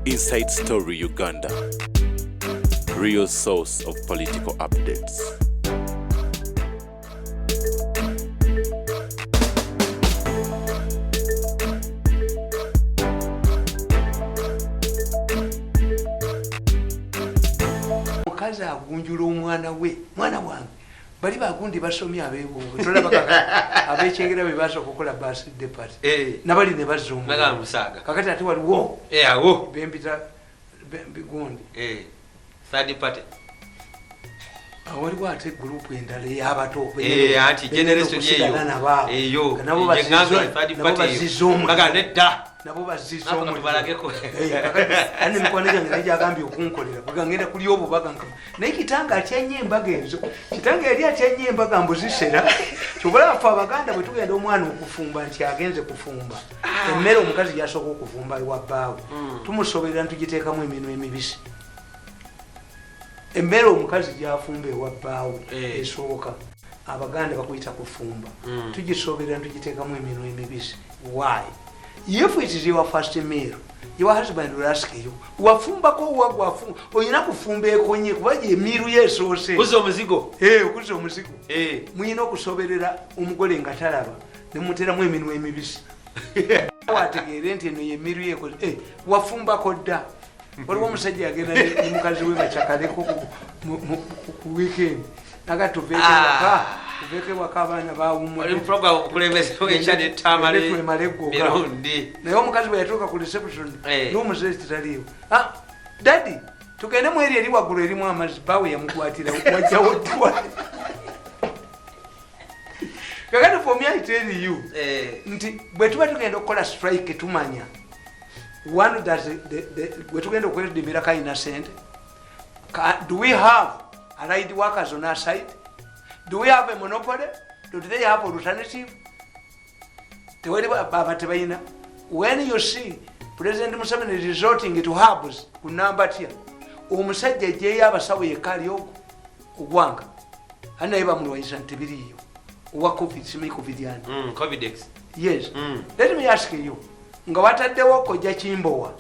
Inside Story Uganda, real source of political updates. Mukazi agunjula omwana we, mwana wange bali bagundi basomye abebungu tolaba kaka abekyengera be basooka okukola birthday party nabali ne bazza omusaga. Kakati ate waliwo awo bempita bigundi third party awaliwo ate group endala ey'abato anti generation eyo nabo bazizza omulaga nedda nabo bazizza omulaga ane mikwano gyange naye gyagambye okunkolera bwe ngenda kulya obubaga nkama naye kitange atya nnyo embaga ezo, kitange yali atya nnyo embaga mbuzisera. Kyobulaba ffe Abaganda bwe tugenda omwana okufumba nti agenze kufumba emmere omukazi gy'asooka okufumba ewa bbaawe tumusoberera ntugiteekamu eminwe emibisi. Emmere omukazi gy'afumba ewa bbaawe esooka Abaganda bakuyita kufumba, tugisoberera ntugiteekamu eminwe emibisi. Why? If it is your first meal, your husband will ask you, wafumbako wagwafu oyina kufumba ekonye kuba emiru yesoose kuza omuzigo okuza omuzigo muyina okusoberera omugole nga talaba ne muteramu eminwe emibisi wategeere nti eno yemiru yekoze wafumbako dda. Waliwo omusajja yagenda ne mukazi we bacakaleko ku weekend naga tuveeko ewaka abaana bawummule. Naye omukazi bwe yatuuka ku reception n'omuzeeyi tetaliiwo, daddy tugende mu eri eri waggulu erimu amazzi, bbaawe yamukwatira wajjawo ddiwa. Kakati for me I tell you nti bwe tuba tugenda okukola strike tumanya one does bwe tugenda okwedimira kayina sente. Do we have allied workers on our side? Do we have a monopoly? Do they have alternative? Tewali baba tebalina. When you see President Museveni resorting to herbs ku namba tya omusajja ejeyo abasawo yekka ali ogwo ogwanga ani naye bamulwanyisa nti tebiriiyo owa covid simanyi covid yani Covidex. Yes. Let me ask you, nga wataddewo kojja Kimbowa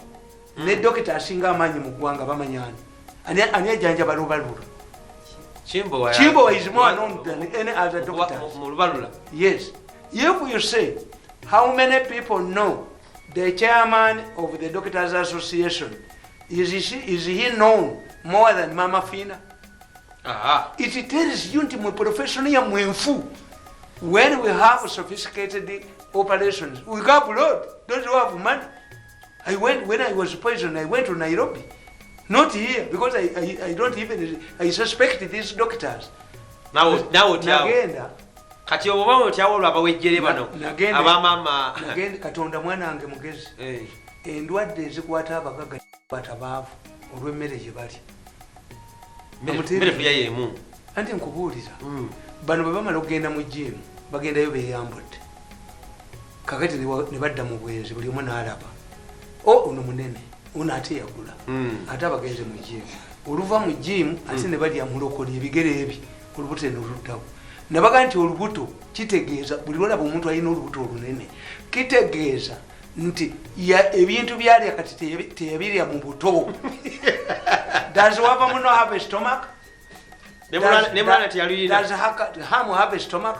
ne dokita asinga amaanyi mu ggwanga bamanya ani ani ajjanjaba lubalula? Kimbowa Kimbowa is more known than any other doctor. Mu lubalula. Yes. If you say how many people know the chairman of the Doctors Association, is he known more than Mama Fina? It tells you nti mu profession ya mwenfu when we have sophisticated operations we go abroad. Those who have money. I went when I was poisoned, I went to Nairobi, not here, because I don't even I suspect these doctors. Nawo otyawo nagenda kati oba otyawo olwo abawejjere bano abamama nagenda. Katonda mwana wange mugezi. Endwadde ezikwata abagagga kwata baavu olw'emmere gye balya. Mmere tulya y'emu. Anti nkubuulira bano bwe bamala okugenda mu gym bagendayo beeyambudde kakati ne badda mu bwenzi buli omu n'alaba ono munene ono ate yagula ate abagenze mu gym oluva mu gym ate ne balya mulokoli ebigere ebi olubuto eno oluddawo nabaga nti olubuto kitegeeza buli lwolaba omuntu alina olubuto olunene kitegeeza nti ebintu byalya kati teyabirya mu buto. Does Wavamuno have a stomach? Does Ham have a stomach?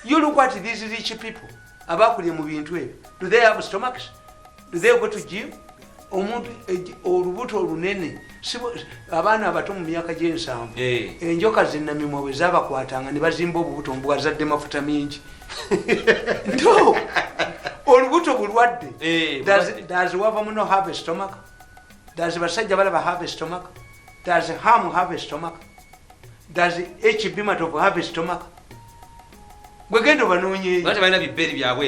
You look at these rich people abakulye mu bintu ebyo, do they have stomachs? Do they go to gym? Omuntu olubuto olunene abaana abato mu myaka gy'ensanvu enjoka zinnamimwa bwe zaabakwatanga ne bazimba obubuto mbwazadde mafuta mingi. No, olubuto bulwadde. Does Wavamuno have a stomach? Does Basajja Balaba have a stomach? Does Ham have a stomach? Does HB Matovu have a stomach? Gwegenda obanoonyeeyo.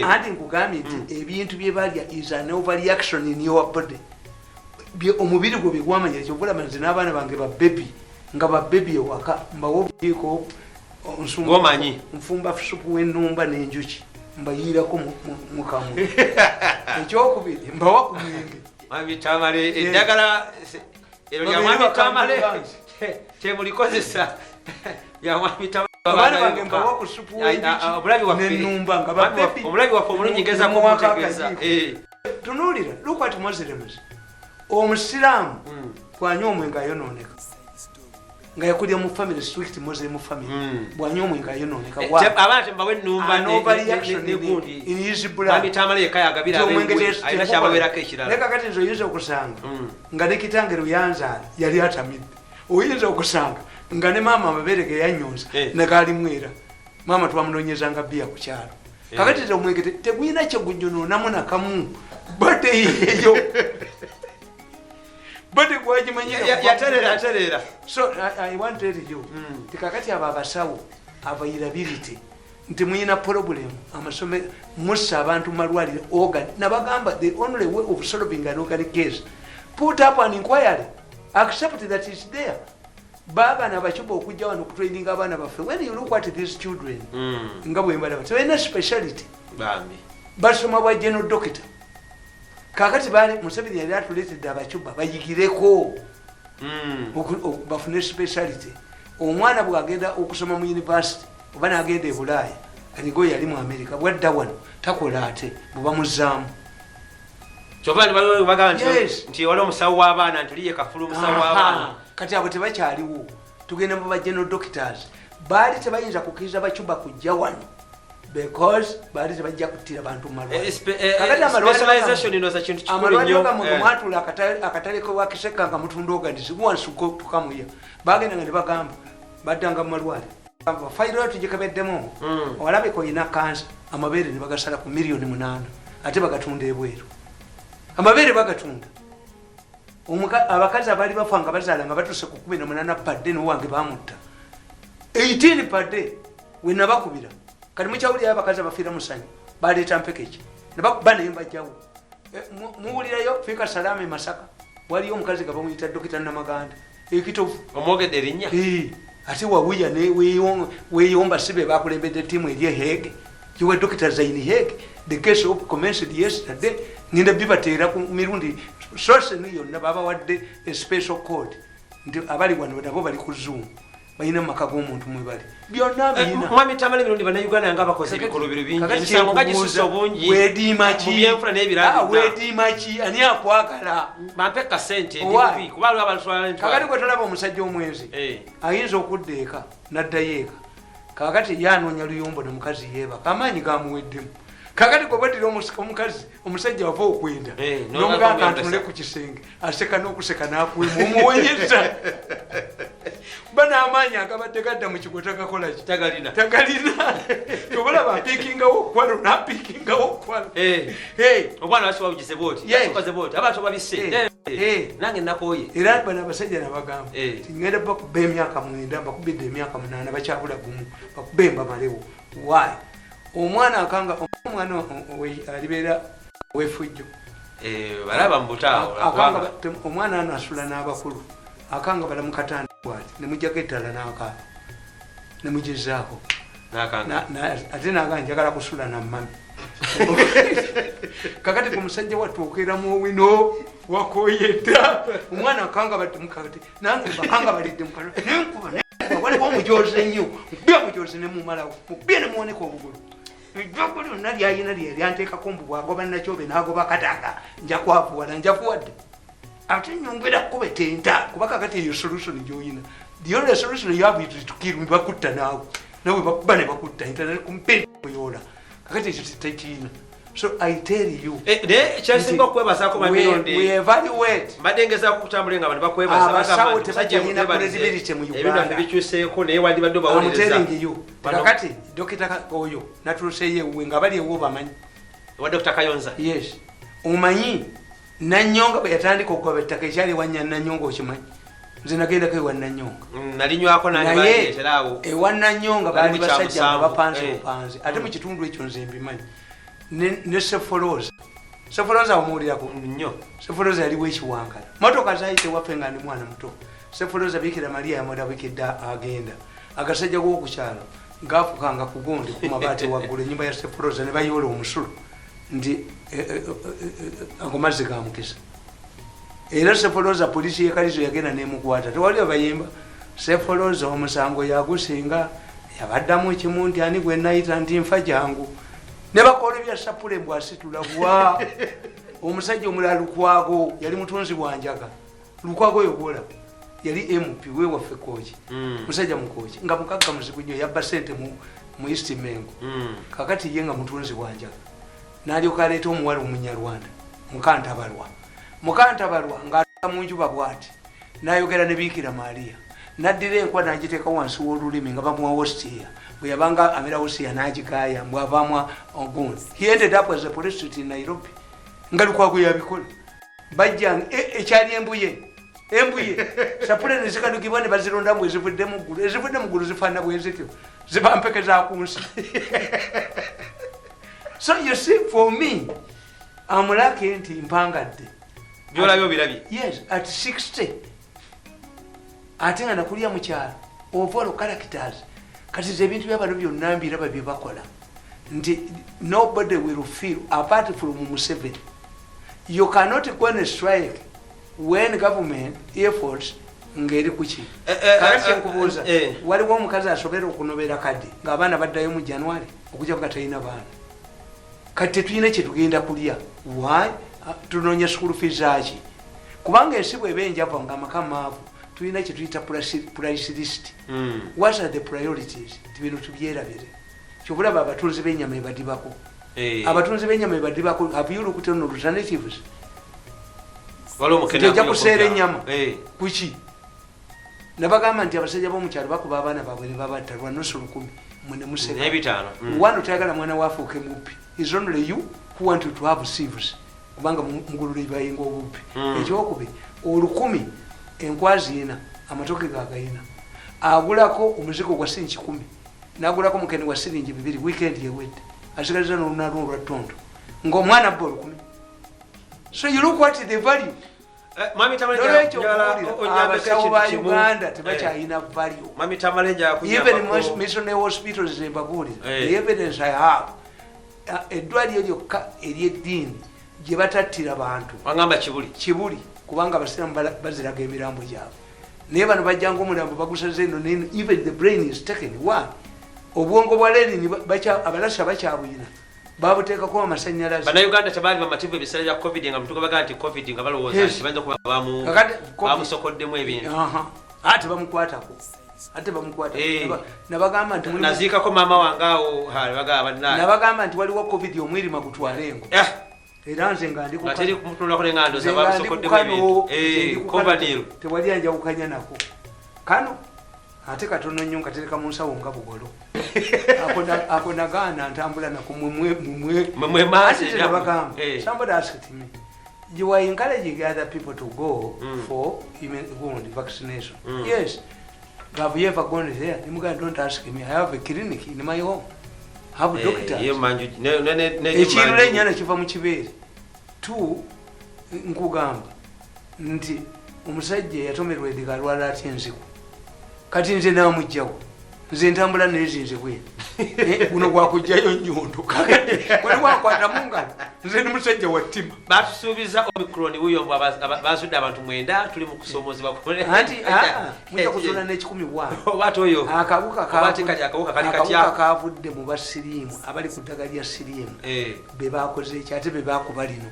Anti nkugambye nti ebintu bye balya is an overreaction in your body. Omubiri gwo byegwamanya kyovulaba nze n'abaana bange babebi nga babebi ewaka mbawa obujiiko nfumba supu w'ennumba n'enjuki mbayiirako mukamwa. Ekyokubiri mbawa ku mwenge. Mwami Tamale eddagala eryo lya Mwami Tamale temulikozesa lya Mwami Tamale. Abaana bange mbawa ku supu w'enjuki n'ennumba nga babebi. Omulabi waffe omulungi ngezaako okutegeeza. Tunuulira, look at Muslims. Omusiraamu bwanywa omwenge ayonooneka, nga yakulira mu family, strict Muslim family, bwanywa omwenge ayonooneka. Abaana temubawa ennumba. An overreaction in his blood. Mwami Tamale yekka yagabira. Omwenge alina kyabawerako ekirala. Naye kakati nze oyinza okusanga nga ne kitange lweyanzaala yali atamidde, oyinza okusanga nga ne maama amabeere ge yanyonsa negaalimu, era maama twamunonyezanga bbiya ku kyalo. Kakati nze omwenge tegulina kyegunjonoonamu nakamu, bade yeeyo bade gwagimanyira. Yatereera, yatereera. So I want to tell you nti kakati abo abasawo availability nti muyina problem, amasome mussa abantu malwaliro organ. Nabagamba, the only way of solving an organ case, put up an inquiry, accept that is there. Baagana abacuba okujja wano okutraininga abaana baffe. When you look at these children, nga bwembalaba, tebalina speciality. Bambi. Basoma bwa general doctor. Kakati bali Museveni yali atuleetedde abacuba bayigireko bafune speciality. Omwana bwagenda okusoma mu university oba nagenda e Bulaaya, kanigo yali mu America, bwadda wano takola, ate bwebamuzaamu. Kyova bagamba nti Yes. nti wali omusawo w'abaana, nti oliye kafulu omusawo w'abaana. Kati abo tebakyaliwo, tugenda mu ba general doctors. Baali tebayinza kukkiriza bacuba kujja wano because baali tebajja kuttira bantu mu malwaliro. Kakati amalwaliro Specialization inoza kintu kikulu amalwaliro nnyo. gammwe mwatula akatale kewakiseka nga mutunda organs, wansuka tukamuya, bagendanga ne bagamba, baddanga mu malwaliro, fayiro yo tugikebeddemu, olabika olina kansa. Amabeere ne bagasala ku miliyoni 8, ate bagatunda ebweru. Amabeere bagatunda. Abakazi abaali bafa nga bazaala nga batuuse ku 18 padde, nowange bamutta 18 padde wenabakubira. Kati mukyawulirayo abakazi abafiira musanyu, baleeta mpekeki nebakuba naye mbajjawo. Muwulirayo fika salama e Masaka, waliyo omukazi nga bamuyita Dokita Namaganda ekitovu. Omwogedde erinnya. Eh, ate wawuya weyomba sibe bakulembedde tiimu eri ehege yiwa Dokita Zaini Hege. The case of commenced yesterday, ngenda bibateera ku mirundi soseni yonna. Babawadde a special code nti abali wano nabo bali ku Zoom, balina mumaka g'omuntu mwe bali byonna biyina. Mwami Tamale Mirundi, bannayuganda nga bakoze ebikolobero bingi, Kakati emisango nga kyenkubuuza, gisusse obungi weediima ki? mu byenfuna n'ebirala Ah, byonna. weediima ki? Ani akwagala? Bampe kasente. Why? Ndi bubi kuba waliwo abatwala. Kakati gwe tolaba omusajja omwenzi ayinza okudda eka n'addayo eka. Kakati ye anoonya luyombo nomukazi yeebaka, amaanyi gamuweddemu. Kakati gwe bweddira omukazi, omusajja wava okwenda nomugamba n'omugamba ntunule ku kisenge, aseka n'okuseka n'akwemu omuwonyeza ba n'amaanyi agabadde gadda mu kigo tagakolaki? Tagalina. Tagalina. Tobalaba apiikingawo okwalo n'apiikingawo okwalo. Eh. Obwana lwaki babugize bwoti? Yes. Tukoze bwoti, abantu babisse. Nange nakooye. Era bano abasajja nabagamba ti ngenda bakuba emyaka 9, bakubidde emyaka 8, bakyabula gumu, bakube mbamalewo. Why? Omwana akanga omwana alibeera wefujjo. Eh, balaba mu butaawo. Akanga omwana ano asula n'abakulu, akanga balamukatanda bwati nemujjako ettala n'akaaba nemugezaako. Nakanga. Ate naga njagala kusula nammami. Kakati ku musajja watuukiramu owino wakoyedda omwana akanga badde mukati, nange bakanga balidde mukano nenkuba nenkuba. Waliwo omujozi ennyo, mukubye omujozi nemumalawo, mukubye nemuwoneka obugulu. Ejjogo lyonna lyayina lyeryanteekako mbu bwagoba nakyobe nagoba Kadaga, nja kwavuwala, njakuwadde ate nyongera kuba tenta. Kuba kakati eyo solution gyoyina, the only solution you have is to kill. Bakutta naawe, nawe bakuba ne bakutta internet kumpe kuyola. Kakati ekyo tekiina. So I tell you, Eh, naye kyasinga okwebazaako we evaluate. Mbadde ngezaako okutambula nga abantu bakwebaza. Abasawo bagamba nti musajja tebakyalina muteebalize, credibility mu ebintu Uganda. byaffe bikyuseeko, naye wandibadde I'm obawolereza. telling you. Kakati Dokita oyo natuuseyo ewuwe nga bali ewuwo bamanyi. Owa Dr Kayonza? Yes, omanyi Nanyonga bwe yatandika okugoba ettaka ekyali ewanya Nanyonga, okimanyi nze nagendako ewa Nanyonga. Nalinywako nange. Naye bandeetera awo. ewa Nanyonga Bali baali mu basajja nga Kyamusanvu. bapanze bupanze, ate mu kitundu ekyo nze mbimanyi. Ne Sefoloza, Sefoloza omuwulirako? Nnyo. Sefoloza yaliwo ekiwankala, motoka zayita ewaffe nga ndi mwana muto. Sefoloza Bikira Maria yamulabikidde agenda, agasajja g'okukyalo gafukanga ku gundi ku mabaati waggulu enyumba ya Sefoloza ne bayoola omusulo nti ago mazzi ga mukisa. Era Sefoloza polisi yekalizo yagenda nemukwata. Tewali abayimba Sefoloza omusango yagusinga, yabaddamu kimu nti ani gwe nayita nti nfa jangu, ne bakola ebya sapule mbw asitula bwa. Omusajja omulala Lukwago yali mutunzi wa njaga. Lukwago oyo gwolaba yali MP wewaffe Kooki. Musajja Mukooki nga mugagga muzibu nnyo, yabba sente mu East Mengo. Kakati ye nga mutunzi wa njaga, n'alyoka aleeta omuwala Omunyarwanda Mukantabalwa. Mukantabalwa ng'atuuka mu njuba bw'ati n'ayogera ne Biikira Maria, n'addira enkwa n'agiteeka wansi w'olulimi nga bamuwa hostia. Bwe yabanga amera hostia n'agigaaya mbw'avaamu ogundi. He ended up as a prostitute in Nairobi. Nga Lukwago yabikola. Bajja ekyali embuye, embuye sapule nezikanukibwa ne bazironda mbu ezivudde mu ggulu. Ezivudde mu ggulu zifaanana bwe zityo, ziba mpeke za ku nsi. So you see, for me, I'm lucky nti mpangadde. Byolabye obirabye. Yes, at 60, ate nga nakulya mu kyalo, of all characters. Kati ze ebintu byabano byonna mbiraba bye bakola, nti nobody will feel apart from Museveni. You cannot go on a strike when government efforts ng'eri kuki. Kakati kyenkubuuza, waliwo omukazi asobera okunobera kadde ng'abaana baddayo mu January okujja nga talina baana? Kati tetulina kyetugenda kulya. Why? Tunoonya school fees aki? Kubanga ensi bweba enjava nga amaka maavu, tulina kyetuyita price list. What are the priorities? Ti bino tubyerabire. Kyobulaba abatunzi b'ennyama ebadibako. Abatunzi b'ennyama ebadibako. Have you looked on alternatives? Waliwo omukene Nti ojja akuli kuseera okumpi awo. ennyama. Kuki? Nabagamba nti abasajja b'omukyalo bakuba abaana baabwe ne babatta lwa nusu 1000, mwe ne museka. N'ebitaano. Wano tayagala mwana waafuuke mubbi. Is only you who want to have thieves, kubanga mugulula ebayinga obubbi. Ekyokubiri, 1000 enkwaziina amatoke gagayina, agulako omuzigo gwa siringi 100, nagulako mukene wa siringi 2. Weekend ewedde asigaliza n'olunalwo olwa ttondo ng'omwana abba 1000. So you look at the value. Mwami Tamale, Nolwekyo njagala okuwulira, onyambeko abasawo ekintu ba kimu. Uganda tebakyalina value. Mwami Tamale, njagala Even kunyambako. Missionary hospitals, zembabuulira, the evidence I have, eddwaliro lyokka eryeddiini gye batattira bantu Wangamba Kibuli. Kibuli, kubanga abasiraamu baziraga emirambo gyabwe. Naye bano bajjanga omulambo bagusaze eno neno, even the brain is taken. Why? Obwongo bwa Lenin Abalasha bakyabuyina, babuteekako amasanyalaze. Bannayuganda tebaali bamativu ebiseera bya COVID, nga mutuka bagaa nti COVID, nga balowooza nti bayinza okuba Kakati bamusokoddemu ebintu. Aha. Ate bamukwatako, ate bamukwatako. Nabagamba nti Naziikako maama wange awo, ha, bagamba bannaye. Nabagamba nti waliwo COVID omwirima gutwale engo. Era nze nga ndi Nga teri kumutunulako n'engando nze nga ndi bamusokoddemu ku kano, ebintu. nze ndi ku kano, Kovanil. Tewali anjawukanya nako kano, ate katono nnyo nkatereka mu nsawo nga bugolo. Ako nagaana ntambula nako mumwe. Mwe maazi Ate era. nabagamba, somebody asked me, you are encouraging other people to go for gundi vaccination. Yes, have you ever gone there? Nimugamba, don't ask me, I have a clinic in my home. I have doctors. Ye manju ne Ekirula manju. Ennyana kiva mu kibeere. Two, nkugamba nti omusajja eyatomerwa ediga alwala atya enziku? Kati nze namugjawo, nze ntambula nezinze bwene. Guno gwakugjayo nyondo, wali wakwata mu ngalo. Nze ndi musajja wa ttima. Batusuubiza Omicron wuyo mbu bazudde abantu 9, tuli mu kusoomozebwa. Anti mujja kuzuula n'ekikumi bwana. Oba ate oyo Akawuka oba ate kati akawuka kali akawuka katya? Kavudde mu basiriimu abali ku ddagala lya siriimu. Be bakoze eki? Ate be bakuba lino.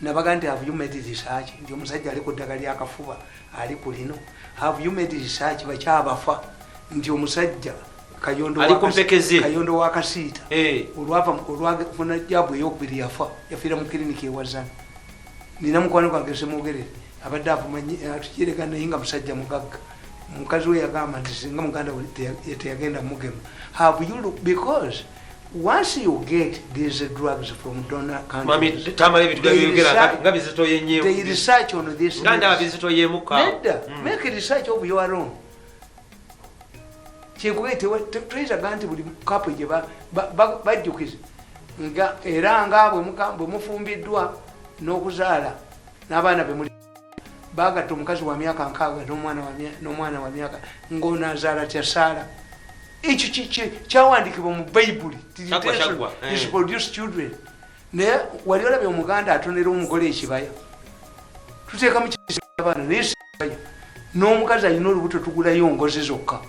Nabaga nti, have you made research nti omusajja ali ku ddagala lyakafuba ali ku lino? Have you made research bakyabafa nti omusajja Kayondo Ali ku mpekezi. Kayondo wa Kasiita olwava olwafuna jabu eyokubiri yafa, yafiira mu kiriniki ewazana. Nina mukwano gwange Semwogerere, abadde avumanyi atukirega, naye nga musajja mugagga. Mukazi we yagamba nti singa muganda we teyagenda mugema. Have you look? Because once you get these drugs from donor Mami countries, Tamale, ebintu byogera nga bizitoye nnyo. they research on this. Nga ndaba bizitoyeemu. Nedda, make a research of your own. Kyenkugaye, toyinzaga nti buli kapu gye bajjukiza nga era nga bwe mufumbiddwa n'okuzaala n'abaana bemuli bagatta omukazi wa myaka 60 n'omwana wa myaka, ng'ono azaala tyasaala. Ekyo kyawandikibwa mu Bayibuli. Kyaggwa, kyaggwa, eh. Is produce children. Naye wali olabye omuganda atonera omugole ekibaya? Tuteekamu abaana, naye si kibaya. N'omukazi alina olubuto tugulayo ngozi zokka.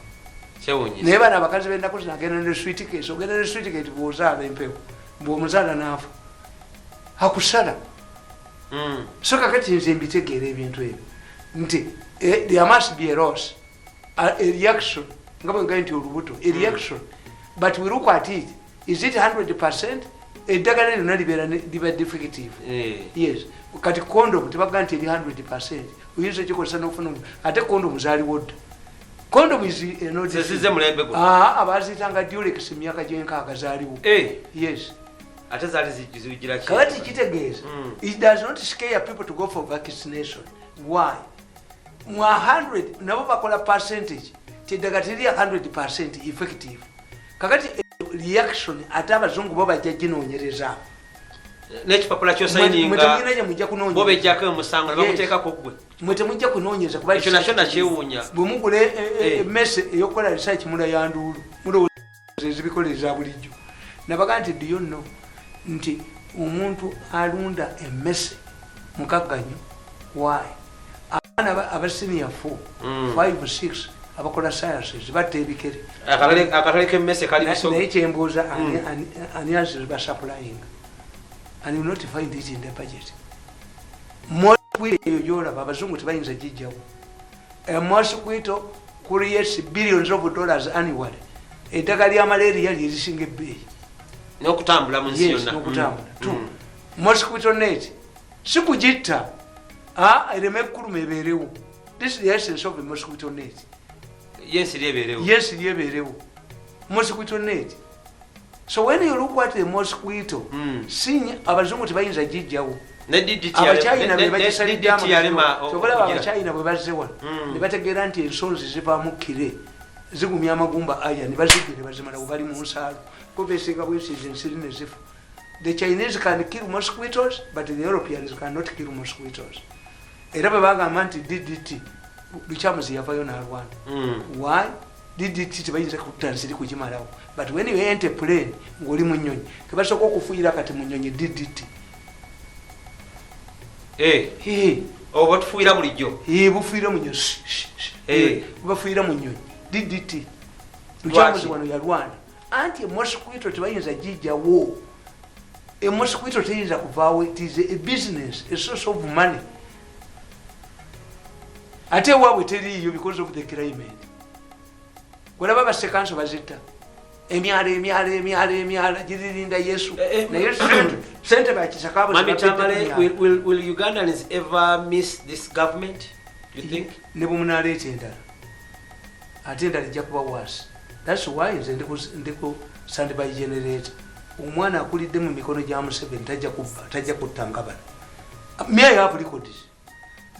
Kyewuunyisa. Naye bano abakazi b'ennaku zino agenda ne suitcase, ogenda ne suitcase bw'ozaala empewo, bw'omuzaala n'afa akusala. So kakati nze mbitegeera ebintu ebyo nti there must be a loss, a reaction, nga bwe ngambe nti olubuto, a reaction. But we look at it, is it 100%? Eddagala lyonna libeera liba defective. Yes, kati condom tebaga nti eri 100%, oyinza okikozesa n'ofuna ate condom zaaliwo dda. Condom is not Zezize mulembe guno. Ah, abaziyitanga Durex emyaka gy'enkaaga zaaliwo. Yes. Ate zaali zigira ki? Kakati kitegeeza it does not scare people to go for vaccination. Why? Mu 100 nabo bakola percentage, kyeddagala teri 100% effective. Kakati reaction, ate abazungu bo bajja ginoonyereza. N'ekipapula kyosayininga Mwe temulina gye mujja bo kunoonyereza. bejjako omusango ne Yes. baguteekako ggwe. Mwe temujja kunoonyereza kuba Ekyo nakyo nakyewuunya. bwe mugula emmese ey'okukola research, mulaya nduulu, mulowooza ezibikola eza bulijjo. Nabaga nti, do you know nti omuntu alunda emmese mukagganyo? Why? Abaana aba senior 4, 5, 6 abakola sciences batta ebikere. Akatale k'emmese kali Busoga. Naye kyembuuza, ani azibasupplying? And you not find it in the budget. Mosquito eyo gyolaba, abazungu tebayinza gijjawo. A mosquito creates billions of dollars annually. Eddagala lya malaria lyerisinga ebbeeyi. N'okutambula mu nsi Yes, yonna. n'okutambula. Two, mosquito net si kugitta, ereme ekuluma, ebeerewo. This is the essence of a mosquito net. Yensi lyebeerewo. Yes, lyebeerewo, mosquito net. So when you look at the mosquito, si abazungu tebayinza gijjawo. Ne DDT Abachina be ne bagisalidde. DDT yalema Kyobalaba, okugira. Abachina bwe bazze wano ne bategeera nti ensonzi zivaamu kire zigumya amagumba, aya ne bazijja ne bazimala. Bali mu nsaalo ko besiiga bwesiiza ensiri ne zifa. The Chinese can kill mosquitoes, but the Europeans cannot kill mosquitoes. Era bwe bagamba nti DDT, Lukyamuzi yavayo n'alwana. Why? DDT tebayinza kutta nsiri kugimalawo, but when you enter plane ng'oli mu nnyonyi, tebasooka okufuuyira kati mu nnyonyi DDT. Hey. Oba tufuuyira bulijjo. Bufuira mu nyonyi. Bubafuira mu nyonyi DDT. Lukyamuzi wano yalwana anti emosquito tebayinza gijjawo. Emosquito teyinza kuvaawo. It is a business, a source of money. Ate ewaabwe teriiyo because of the climate. Olaba basekanso bazitta emyalo, emyalo, emyalo, emyala giririnda Yesu. Naye sente bakisaka. Mami Tamale, will Ugandans ever miss this government, you think? Ne bwemunaleeta endala, ate endala ejja kuba worse. That's why nze ndi ku standby generator. Omwana akulidde mu mikono gya Museveni tajja kubba, tajja kutta nga bano. Me, I have records.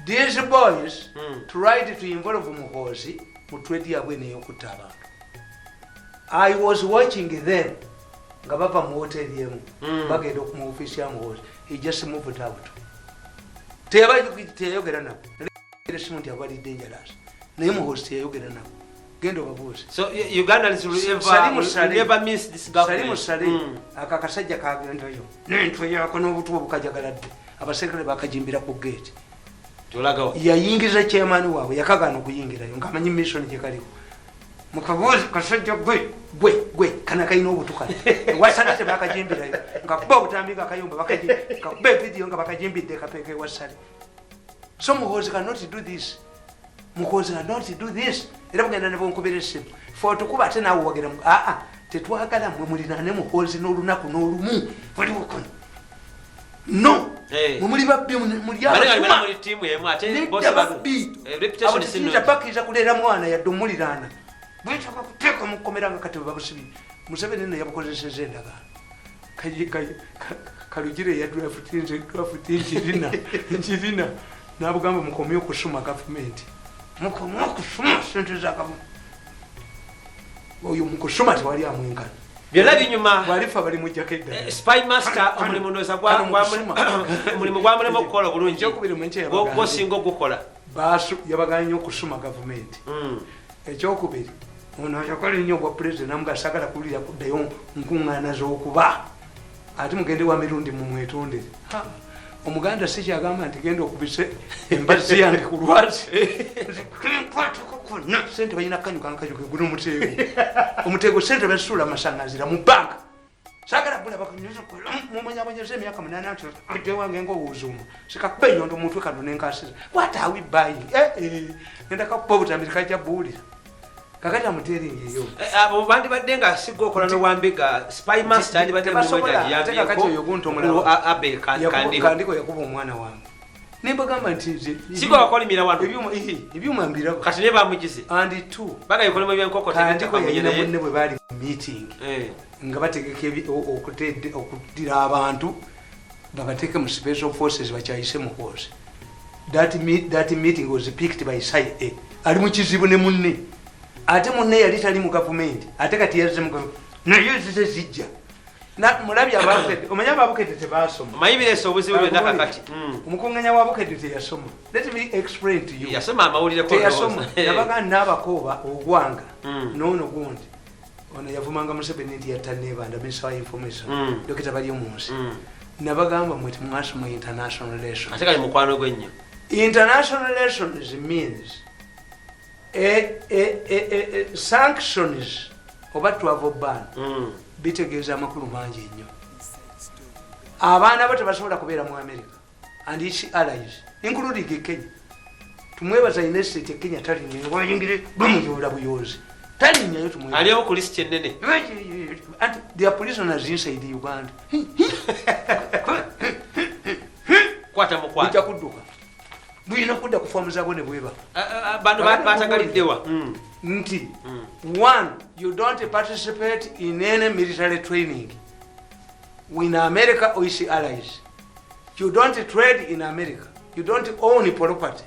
These boys tried to involve Muhoozi mu trade yabwe neyokutta abantu. I was watching them nga bava mu hoteri emu bagenda mu ofiisi ya Muhoozi. He just moved out. Teyayogera nabo. Esimu nti abali dangerous, naye Muhoozi teyayogera nabo. Genda obabuuze. So Ugandans Salimu will Saleh. never miss this government. Salimu Saleh, ako akasajja kagendayo nentwe yako n'obutu obukajagaladde, abaserikale bakajimbira ku gate. Tolagawa. Yayingiza chairman waabwe, yakagaana okuyingirayo ngaamanyi mission gyekaliko. Mukabuuzi kasajja gwe gwe gwe kana kalina obutukana ewasale tebakajimbirayo, ngakuba obutambi nga kayumba, ngakuba evidiyo nga bakajimbidde kapeeka ewasale. So Muhoozi cannot do this. Muhoozi cannot do this. Era bugenda ne bonkubira essimu fe otukuba, ate naawe wagira aa tetwagala mwe mulinaane Muhoozi n'olunaku n'olumu waliwo kono no. Mwe muli babbi, muli Bale bali abasuma. muli tiimu emu ate Nedda, boss babbi. Reputation Abo si tetuyinza nnungi. bakkiriza kuleera mwana yadde omuliraana. Bwetaka kuteeka mukomera nga kati bwebabusibye. Museveni nno yabukozeseza endagaano. Kalugire yadraftinze draft nkirina, nkirina. Nabugamba mukomye okusuma gavumenti, mukomye okusuma sente za gavumenti. Oyo mukusuma tewali amwenkana. Byonna binyuma. Bwalifa bali mujjako eddala. Spy master, omulimu ndowooza Kano mukusuma. omulimu gwamulema okukola obulungi. Ekyokubiri mu nkya yabagambye. Gwosinga ogukola. Baasu yabaganye okusuma gavumenti. Ekyokubiri, ono ayagala ennyo obwa pulezidenti, namuga sagala kuwulira kuddayo nkuŋŋaana z'okuba ate mugende wa mirundi mumwetondere. Ha, omuganda si kyagamba nti genda okubise embazzi yange ku lwazi kenkwatako konna. Sente balina kanyuka nkanyuka, guno omuteego, omuteego. Sente bazisuula amasaŋŋanzira mu banka. Sagala bulaba mumanyabonyeza emyaka 8 nti ojje wange ng'owuzuuma, sikakuba enyondo mutwe kano nenkasiza. What are we buying? Ngenda kakuba obutambi, kajja buwulira. Kakati amuteeringeyo. Abo bandibadde nga sigga okola n'owambega spy master andibadde. Tebasobola. Ate kakati oyo guntu omulala. Abel Kandiho. Kandiko yakuba omwana wange, nembagamba nti Sigga wakolimira wano. Ebyuma mbiraba. Kati ne bamugize. And two, Bagayikolemu ebyenkoko. Kandiko yalina munne bwe baali mu meeting nga bategeka okuddira abantu babateeke mu special forces bakyayise Muhoozi. That meeting was picked by CIA. Ali mu kizibu ne munne, ate munne yali tali mu gavumenti, ate kati yazze mu gavumenti, naye zize zijja. Mulabye Ababukedde, omanyi Ababukedde tebasoma. Omanyi bireese obuzibu byonna kakati. Omukunganya wa Bukedde teyasoma. Let me explain to you. Yasoma amawulire ko. Teyasoma. Nabaga n'abakooba ogwanga noono gundi ono yavumanga Museveni nti yatta Nebanda, minister wa information, Dokita bali omunsi. Nabagamba, mwe temwasoma international relations. Ate kali mukwano gwe nnyo. International relations means a sanctions oba travel ban. Bitegeeza amakulu mangi nnyo. Abaana bo tebasobola kubeera mu America and its allies, including Kenya. Tumwebaza inestate Kenya talinyayo, bayingire bamuyoola buyoozi, talinyayo. Tumwebaza. Aliwo ku lisiti ennene. And they are prisoners inside Uganda. Kwata mukwata. Bujja kudduka, buyina kudda ku faamu zaabwe ne bweba. Bano batagaliddewa. Nti one, you don't participate in any military training in America or its allies. You don't trade in America. You don't own property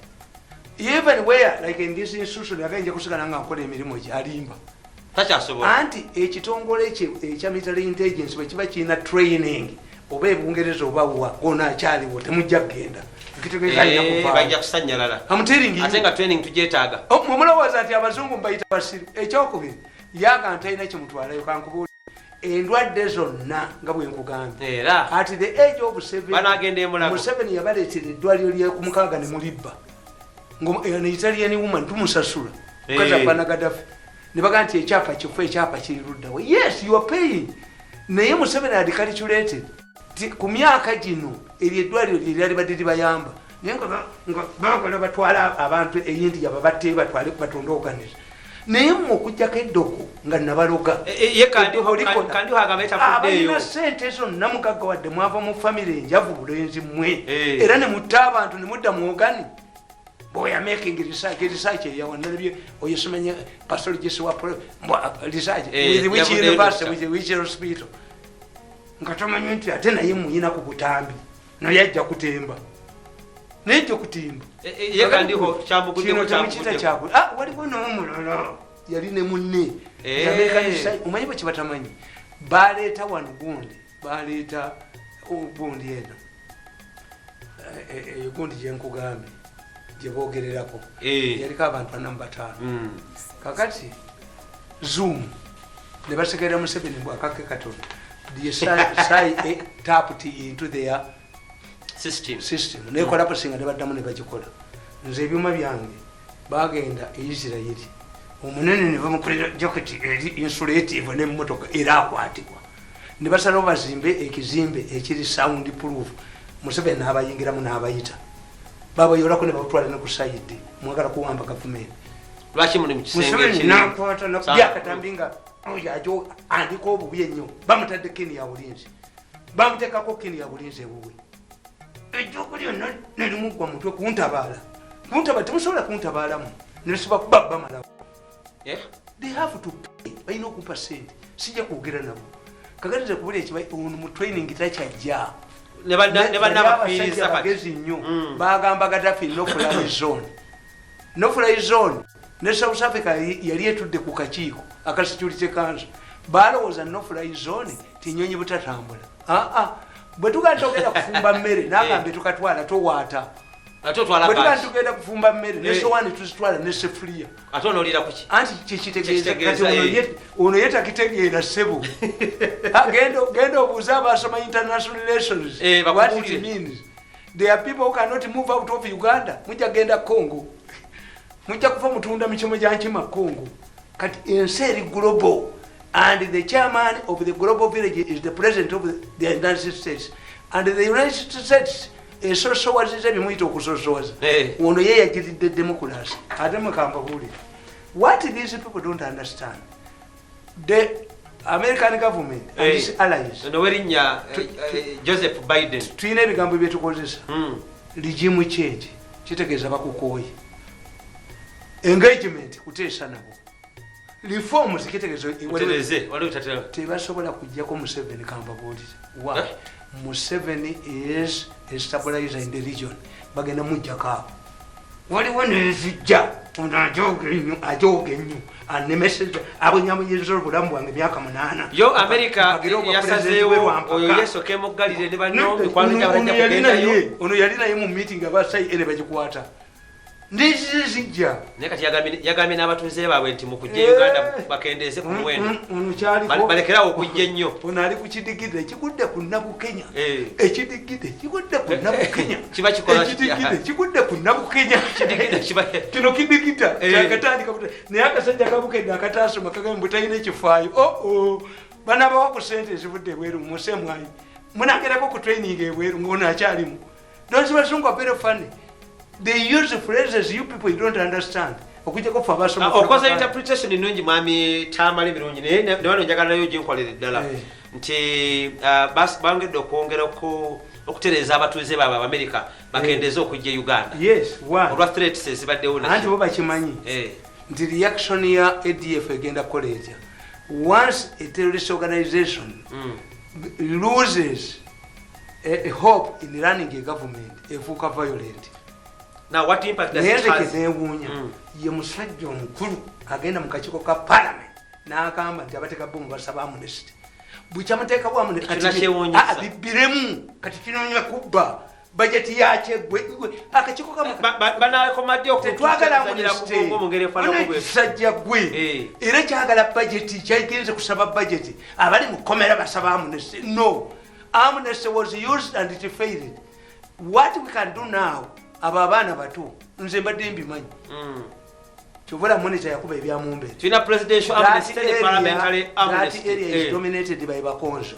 even where, like in this institution. Agenja kusigala nga nkola emirimu gye alimba. Takyasobola. Anti ekitongole kye ekya military intelligence bwe kiba kirina training oba ebungereza oba wa, gona akyaliwo, temujja kugenda. Ekitegeeza alina kuvaawo. Bajja kusanyalala. I'm telling you. Ate nga training tugyetaaga. Oh, mwe mulowooza nti abazungu mbayita basiru. Ekyokubiri, yaga ntalina kyemutwalayo. Kankubuulire, endwadde zonna nga bwe nkugambye, Era at the age of 7 Banagenda e Mulago. Museveni yabaleetera eddwaliro lyekumukaaga ne mulibba. An Italian woman tumusasula kazafana Gaddafi, ne bagaa nti ekyapa kifu, ekyapa kiri luddawe. Yes, you are paying, naye Museveni had calculated ti ku myaka gino eryo eddwaliro lye libadde libayamba, naye nga baagala batwala abantu eyindiya babatte, batwale batonde organize. Naye mmwe okugjako eddogo nga nabaloga. Ye Kandiho agamba etafuddeeyo. Abalina sente zonna mugaggawadde, mwava mu famire enjavu bulenzi mmwe. Eh. Era ne mutta abantu ne mudda mu organi boya making research, research eyawanalabye oyo simanye pathologist wa research with which yavuddeyo university, doctor. with which hospital, nga tomanyi nti ate naye muyina ku butambi, naye ajja kutemba, naye ajja kutimba. Ye Kandiho kyamuguddeko. Kino temukiyita. Kyamuguddeko. Kyaku, ah, waliwo n'omulala yali ne munne. American omanyi bwe kibatamanyi, baleeta wano gundi, baleeta gundi eno. Eyo gundi gyenkugambye gye boogererako yaliko abantu 45. Kakati Zoom ne basekerera Museveni mbw akake katono. The CIA tapped into their System. system nekola posinga, ne baddamu ne bagikola. Nze ebyuma byange bagenda e Isirairi, omunene ne bamukolera jacket eri insulative nemmotoka era akwatibwa, ne basalawo bazimbe ekizimbe ekiri sound proof. Museveni n'abayingiramu n'abayita, babayolako ne batwala ne ku side, mwagala kuwamba gavumenti. Lwaki muli mu kisenge Museveni ekiri? nakwata Sound byakatambi nga oyo ajo andika obubi ennyo, bamutadde kini ya bulinzi, bamuteekako kini ya bulinzi ewuwe, ejjoko lyonna nelimugwa mutwe. Kuntabaala, kuntabaala, temusobola kuntabaalamu, nesiba kuba bamalawo. They have to pay, balina okumpa sente, sijja kwogera nabo. Kakati nze kubuli ekiba ono mu training takyajja. Ne banna abafiiriza Abasajja kati. bagezi nnyo. Bagamba Gaddafi no fly zone, no fly zone. Ne South Africa yali etudde ku kakiiko aka Security Council, balowooza no fly zone tinyonyi butatambula. Aa, bwe tugaa togenda kufumba mmere, nagambe tukatwala towaata. Ate otwala Bwe tugaa gaasi. tugenda kufumba mmere, nesowaani tuzitwala ne sefuliya. Ate onoolira ku ki? Anti kyekitegeeza kati Kyekitegeeza, ono ono ye takitegeera ssebo. Ah, genda obuuze abasoma international relations what Bakubuulire. it means. There are people who cannot move out of Uganda. Mujja genda Congo, mujja kufa mutunda michomo gya nkima Congo. Kati ensi eri global. And the chairman of the global village is the president of the United States, and the United States esosowaziza bimuyita okusosowaza. Ono ye yagiridde democracy. Ate mukambabuulire what these people don't understand: the American government and its allies. Ono werinnya Joseph Biden. Tulina ebigambo byetukozesa. Regime change kitegeeza bakukooye. Engagement, kuteesa nabo. Reforms kitegeeza Mutereze, waliwo tatera. Tebasobola kujjako Museveni, kambabuulire. Why? Eh? Museveni is a stabilizer in the region. Bagenda mujjako awo. Waliwo nezijja, ono ajoga ennyo, ajoga ennyo, anemeseza, abonyabonyeza obulamu bwange emyaka 8. Yo America Mpagire obwa president yasazeewo we lwampaka. Oyo yesoke mu Galile ne banno, mikwano gyabwe Ono bajja yali kugendayo. naye, ono yali naye mu meeting, aba CIA ne bagikwata. Ndizi zijja. Naye kati yagambye n'abatuuze baabwe nti mukujja Eh. Uganda bakendeeze ku muwendo. Ono kyaliko. Balekerawo okujja ennyo. Ono ali ku kidigida ekigudde ku Nabukenya. Eh. Ekidigida ekigudde ku Nabukenya. Kiba kikola kitya? Ekidigida ekigudde ku Nabukenya. Kidigida kiba Kino kidigida Eh. kyakatandika naye akasajja kabukedde akatasoma kagambe mbu talina ekifaayo. Oo, banabawa ku sente ezivudde ebweru musemwayi, munagerako ku training ebweru ngaono akyalimu. Those bazungu are very funny. They use phrases you people, you don't understand, okujjako fe abasoma. Ah, okoze interpretation nnungi, mwami Tamale Birungi, naye ne wano njagala nayo ginkolere ddala Eh. nti bongedde okwongera okutereeza abatuuze baabwe Abamerika bakendeeze okujja e Uganda Yes, why? olwa threats ezibaddewo. Anti bo bakimanyi Eh. nti reaction ya ADF egenda kukola etya. Once a terrorist organization loses a hope in running a government, efuuka violent. Now what impact does Naye it nze has? kyenewuunya, ye musajja omukulu agenda mu kakiiko ka parliament n'agamba nti abateka bomu basaba amnesty. Bukyamuteekawo Ekyo nakyewuunyisa. Bibbiremu kati kinoonya kubba bajeti yakyeggwe akakiiko ka Banakomadde Tetwagala okuzanyira ku bwongo mu ngeri efaanana bwe. Kisajja gwe. Eh. Era kyagala bajeti, kyagenze kusaba bajeti. Abali mu komera basaba amnesty? No, amnesty was used and it failed. What we can do now, abo abaana bato, nze mbadde mbimanyi. Kyovula Monitor yakuba ebyamumbere. Tulina presidential amnesty ne parliamentary That amnesty. area is Eh. dominated by Bakonzo.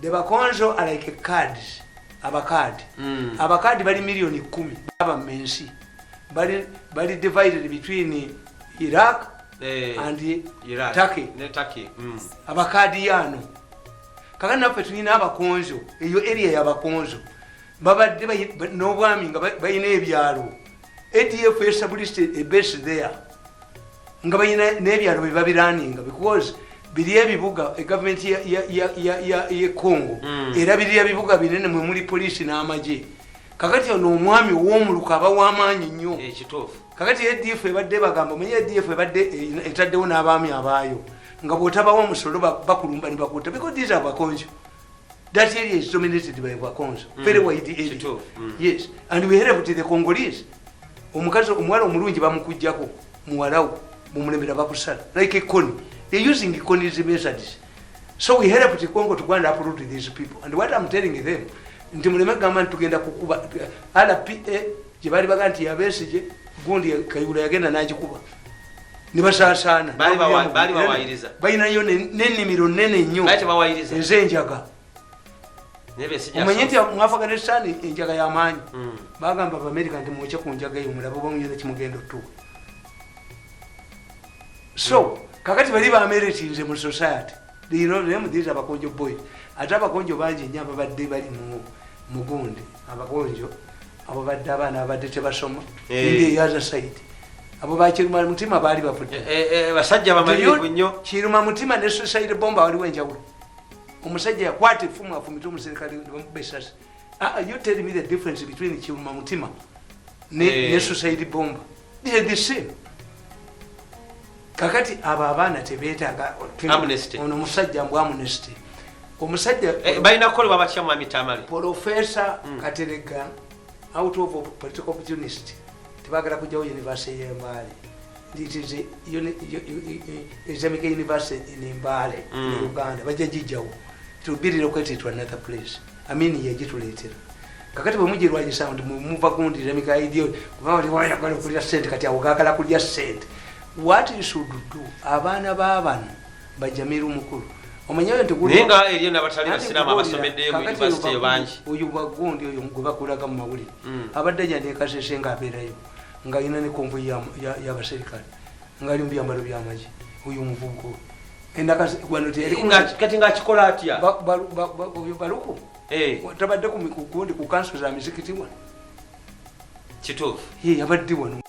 The Bakonzo are like cards. Abakadi, abakadi bali miliyoni 10, baba mensi bali divided between Iraq Eh, and Iraq. Turkey. Ne Turkey. Abakadiyano kakati naffe tulina Abakonzo. Eyo area yabakonzo babadde n'obwami nga balina ebyalo. ADF established a base there nga balina n'ebyalo bebabiraninga because biri ebibuga egavumenti ye Congo era biri ebibuga binene mwe muli poliisi n'amagye. Kakati ono omwami ow'omuluka aba w'amaanyi nnyo. Eh, kituufu. Kakati ADF ebadde bagamba, omanyi ADF ebadde etaddewo n'abaami abaayo nga bw'otabawo omusolo bakulumba ne bakutta because these are Bakonzo. That area is dominated by Bakonzo, very wide area. Kituufu. Yes, and we helped the Congolese. Omukazi omuwala omulungi bamukugjako muwalawo mumulemera bakusala like a Kony. They're using Kony's methods. So we helped Congo to go and uproot these people. And what I'm telling them nti muleme kugamba nti tugenda kukuba RPA gye baali baga nti yabeesige gundi Kayula yagenda n'agikuba ne basaasaana. Baali bawayiriza. Balinayo n'ennimiro nnene nnyo Baali tebawayiriza. ez'enjaga. Naye Besigye Omanye nti asooka. mu Afghanistan enjaga y'amaanyi. Bagamba Abamerika nti mwokye ku njaga eyo mulabe oba muyina kimugenda otuuka. So kakati bali bameretinze mu society. They know them, these Abakonjo boys. Ate Abakonjo bangi nnyo ababadde bali mu mugundi. Abakonjo abo badde abaana abadde tebasoma. Eh. In the other side abo bakiruma mutima baali bafudde. Eh, eh, basajja bamalirivu nnyo. Kiruma mutima ne suicide bomba waliwo enjawulo. Omusajja yakwata effumu afumite omuserikale nebamukuba esasi. Ah, you tell me the difference between kiruma mutima Eh. ne suicide bomba. They are the same. Kakati abo abaana tebeetaaga Amnesty. ono omusajja mbu amnesty, omusajja Eh, balina kukolebwa batya, mwami Tamale? Profesa Katerega, out of political opportunist, tebagala kujjawo university yembaale. It is a Islamic university in Mbale, in Uganda. Bajja gijjawo. It will be relocated to another place. Amin yagituleetera. Kakati bwe mugirwanyisa nti muva gundi Islamic idea, kuba bali bayagala kulya ssente, kati awo gaagala kulya ssente. What you should do, abaana b'abano Bajamiru mukulu, omanyeyo nti Naye nga eriyo n'abatali Anti basiraamu nkubuulira, abasomeddeyo mu kakati university oyo eyo bangi. Oyo bwagundi oyo gwe bakulaga mu mawulire, abadde ajja nekasese ngaabeerayo, ng'alina ne convoy y'abaserikale, ng'ali mu byambalo by'amagye. Oyo omuvubuka oyo wano teyali Kati ngaakikola atya? Oyo Baluku Eh, tabadde ku gundi ku kanso za mizikiti wano? Kituufu. Ye yabadde wano.